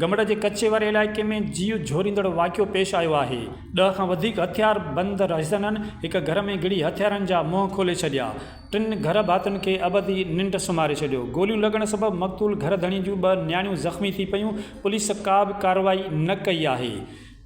گمبٽ جي ڪچي واري علائقي ۾ جيء جهوريندڙ واقعو پيش آيو آهي، ڏهه کان وڌيڪ هٿيار بند رهزنن هڪ گهر ۾ گهڙي هٿيارن جا منهن کولي ڇڏيا، ٽن گهر ڀاتين کي ابدي ننڊ سمهاري ڇڏيو، گوليون لڳڻ سبب مقتول گهر ڌڻي جون ٻه نياڻيون زخمي ٿي پيون، پوليس ڪا به ڪارروائي نه ڪئي آهي.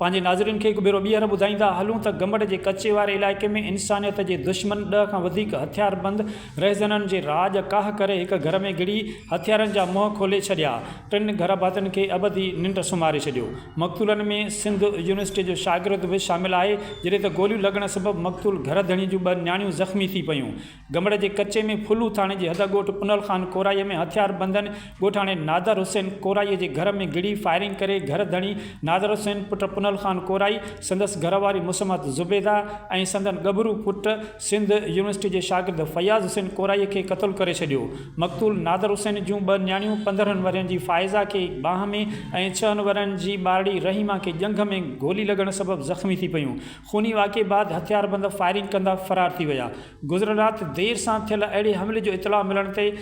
پنهنجي ناظرين کي هڪ ڀيرو ٻيهر ٻڌائيندا هلون ته گمبٽ جي ڪچي واري علائقي ۾ انسانيت جي دشمن ڏهه کان وڌيڪ هٿياربند رهزنن جي راڄ ڪاهه ڪري هڪ گهر ۾ گهڙي هٿيارن جا منهن کولي ڇڏيا ٽن گهر ڀاتين کي ابدي ننڊ سمهاري ڇڏيو مقتولن ۾ سنڌ يونيورسٽي جو شاگرد به شامل آهي جڏهن ته گوليون لڳڻ سبب مقتول گهر ڌڻي جون ٻه نياڻيون زخمي ٿي پيون گمبٽ جي ڪچي ۾ ڦلو ٿاڻي جي حد ڳوٺ پنهل خان ڪورائي ۾ هٿياربندن ڳوٺاڻي نادر حسين ڪورائي جي گهر ۾ گهڙي فائرنگ ڪري گهر ڌڻي نادر حسين پٽ پنهل خان ڪورائي، سندس گهر واري مسمات زبيده ۽ سندن ڳڀرو پٽ سنڌ يونيورسٽي جي شاگرد فياض حسين ڪورائي کي قتل ڪري ڇڏيو. مقتول نادر حسين جون ٻه نياڻيون 15 ورهين جي فائزه کي ٻانهن ۾ ۽ ڇهن ورهين جي ٻارڙي رحيمه کي ڄنگهه ۾ گولي لڳڻ سبب زخمي ٿي پيون. خوني واقعي بعد هٿياربند فائرنگ ڪندا فرار ٿي ويا. گذريل رات دير سان ٿيل اهڙي حملي جو اطلاع ملڻ تي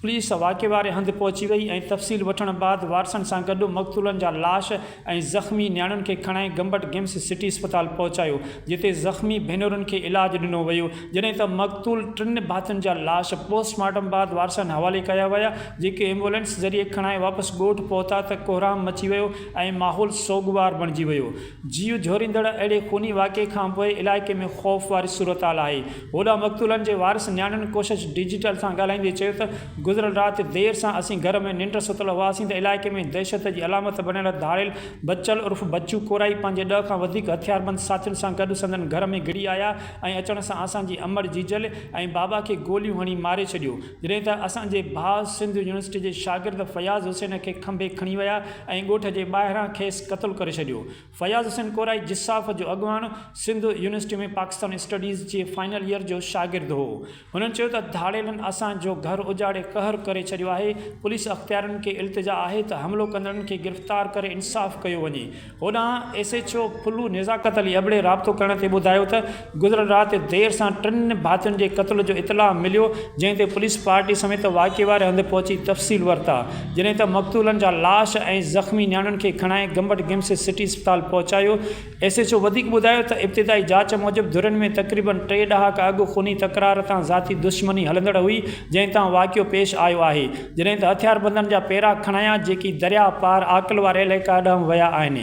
پوليس واقعي واري هنڌ پهچي وئي ۽ تفصيل وٺڻ بعد وارثن سان گڏ مقتولن جا لاش ۽ زخمي نياڻين کي کڻائي گمبٽ گمس سٽي اسپتال پهچايو جتي زخمي ڀينرن کي علاج ڏنو ويو جڏهن ته مقتول ٽن ڀاتين جا لاش پوسٽ مارٽم بعد وارثن حوالي ڪيا ويا جيڪي ايمبولينس ذريعي کڻائي واپس ڳوٺ پهتا ته ڪهرام مچي ويو ۽ ماحول سوڳوار بڻجي ويو. جيء جهوريندڙ اهڙي خوني واقعي کانپوء علائقي ۾ خوف واري صورتحال آهي. هوڏانهن مقتولن جي وارث نياڻين ڪوشش ڊجيٽل سان ڳالهائيندي چيو ته گذريل رات دير سان اسين گهر ۾ ننڊ ستل هئاسين ته علائقي ۾ دهشت جي علامت بڻيل ڌاڙيل بچل عرف بچو ڪورائي پنهنجي ڏهه کان وڌيڪ هٿياربند ساٿين سان گڏ سندن گهر ۾ گهڙي آيا ۽ اچڻ سان اسان جي امڙ جيجل ۽ بابا کي گوليون هڻي ماري ڇڏيو جڏهن ته اسان جي ڀاء سنڌ يونيورسٽي جي شاگرد فياض حسين کي کنڀي کڻي ويا ۽ ڳوٺ جي ٻاهران کيس قتل ڪري ڇڏيو. فياض حسين ڪورائي جساف جو اڳواڻ سنڌ يونيورسٽي ۾ پاڪستان اسٽڊيز جي فائنل ايئر جو شاگرد هو. هنن چيو ته ڌاڙيلن اسان جو گهر اجاڙي قهر ڪري ڇڏيو آهي، پوليس اختيارين کي التجا آهي ته حملو ڪندڙن کي گرفتار ڪري انصاف ڪيو وڃي. هوڏانهن S H O Phullo Nizakat Ali Abro رابطو ڪرڻ تي ٻڌايو ته گذريل رات دير سان ٽن ڀاتين جي قتل جو اطلاع مليو جنهن تي پوليس پارٽي سميت واقعي واري هنڌ پهچي تفصيل ورتا جڏهن ته مقتولن جا لاش ۽ زخمي نياڻين کي کڻائي گمبٽ گمس سٽي اسپتال پهچايو ايس ايڇ او وڌيڪ ٻڌايو ته ابتدائي جاچ موجب ڌرين ۾ تقريبن ٽي ڏهاڪا اڳ خوني تڪرار تان ذاتي دشمني هلندڙ هئي جنهن تان واقعو پيش آيو آهي جڏهن ته هٿياربندن جا پيرا کڻايا جيڪي درياهه پار عاقل واري علائقا ڏانهن ويا آهن.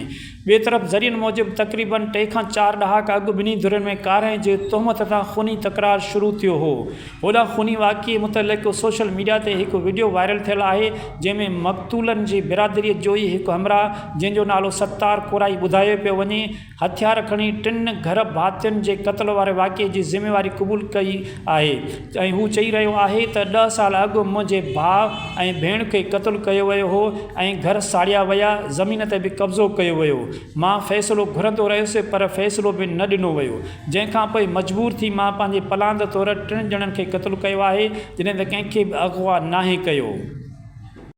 ٻئي طرف ذريعن موجب تقريبن ٽي کان چار ڏهاڪا اڳ ٻنهي ڌرين ۾ ڪارنهن جي تهمت تان خوني تڪرار شروع ٿيو هو. هوڏانهن خوني واقعي متعلق سوشل ميڊيا تي هڪ وڊيو وائرل ٿيل آهي جنهن ۾ مقتولن جي برادريء جو ئي هڪ همراهه جنهن جو نالو ستار ڪورائي ٻڌايو پيو وڃي هٿيار کڻي ٽن گهر ڀاتين جي قتل واري واقعي جي ذميواري قبول ڪئي آهي ۽ هو چئي رهيو آهي ته ڏهه سال اڳ منهنجي ڀاء ۽ ڀيڻ کي قتل ڪيو ويو هو ۽ گهر ساڙيا ويا، زمين تي به قبضو ڪيو ويو، مان فيصلو گهرندو رهيس پر فيصلو به نه ڏنو ويو، جنهن کان پوء مجبور ٿي مان پنهنجي پلاند طور ٽن ڄڻن کي قتل ڪيو آهي، جڏهن ته ڪنهن کي به اغوا ناهي ڪيو.